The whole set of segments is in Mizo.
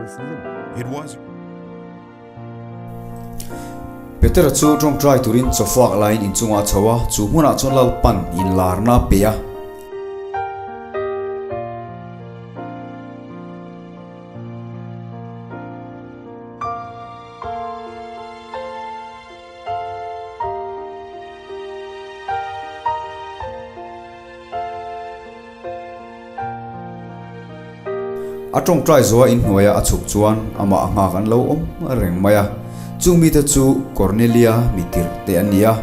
It was. Petera chu tawngtai turin chawfak laiin inchungah a chho a, chu hmunah chuan Lalpan inlarna a pe a. A tawngtai zuah inhnuaia a chhuk chuan amah a nghak an lo awm reng mai a, chung mite chu Cornelia mi tirh te an ni a.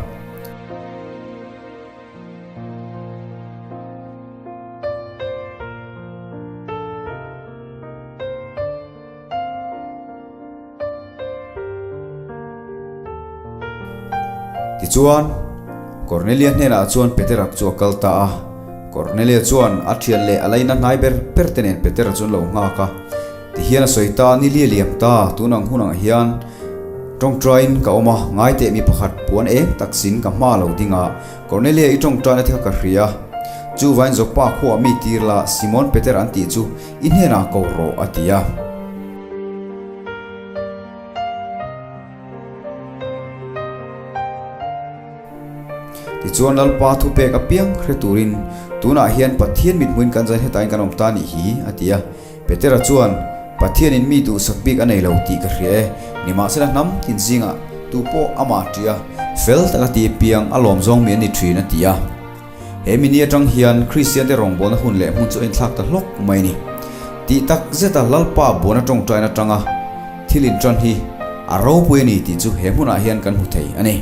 Tichuan, Kornelia hnenah chuan Petera chu a kal ta a. Kornelia chuan a thian leh a laina hnai ber ber te nen Petera chu an lo nghak a. Tihian a sawi ta, Ni lia liam ta, tun ang hun ang hian tawngtaiin ka awm a, ngai teh mi pakhat puan eng tak sin ka hma lo ding a, Kornelia i tawngtaina te kha ka hria. Chuvain Joppa khuaah mi tir la, Simon Peter an tih chu I hnenah ko rawh, a ti a. Tichuan Lalpa thupek apiang hre turin tunah hian Pathian mithmuin kan zain hetain kan awm ta nih hi, a ti a. Petera chuan, Pathianin mi duhsak bik a nei lo tih ka hria e, nimahsela hnam tin zingah tu pawh amah ṭia fel taka ti apiang a lawm zawng mi an ni ṭhin, a ti a. He mini atang hian Kristiante rawngbawlna hun leh hmun chu a inthlak ta hlawk mai a ni. Tih tak zeta Lalpa buana tawngtaina atanga thil intan hi a ropui a ni tih chu he hmunah hian kan hmu thei a ni.